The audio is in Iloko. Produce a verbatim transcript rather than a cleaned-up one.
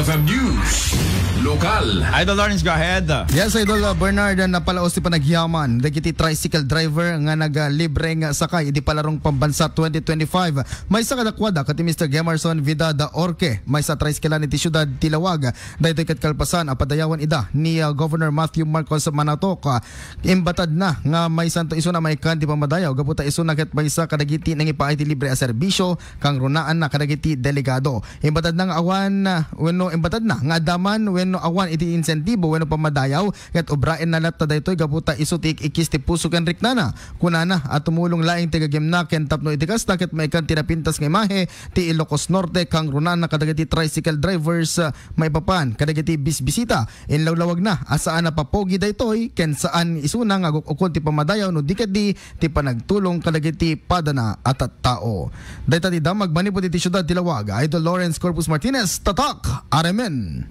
News. Lokal. Idol Lawrence, go ahead. Yes, Idol, uh, Bernard, uh, napalaos ti panagyaman dagiti tricycle driver nga nagalibre nga sakay idi Palarong Pambansa twenty twenty-five. Maysa kadakuada ket ni Mister Gemerson Vidal Orque, maysa a tricycle-an iti siudad ti Laoag. Daytoy ket kalpasan a padayawan ida ni, uh, Governor Matthew Marcos Manatok. Uh, imbatadna nga maysanto isuna maikkan ti pammadayaw gapu ta isuna ket maysa kadagiti nangipaay ti libre a serbisio kangrunaanna kadagiti delegado. Imbatadna nga awan, ah, wenno imbatadna nga adda man wenno awan iti insentibo wenno pammadayaw, ket obraenna latta daytoy gapu ta isu ti ik-ikkis ti puso ken riknana. Kunana a tumulong laeng ti gagimna ken tapno iti kasta ket maikkan ti napintas nga imahe ti Ilocos Norte kangrunaanna kadagiti tricycle drivers, ah, maipapan kadagiti bisbisita. Inlawlawagna a saan a papogi daytoy ken saan isuna nga aguk-ukon ti pammadayaw no di ketdi ti panagtulong kadagiti padana a tattao. Dayta ti damag manipud iti siudad ti Laoag, Idol Lawrence Corpus Martinez, Tatak, Aremen.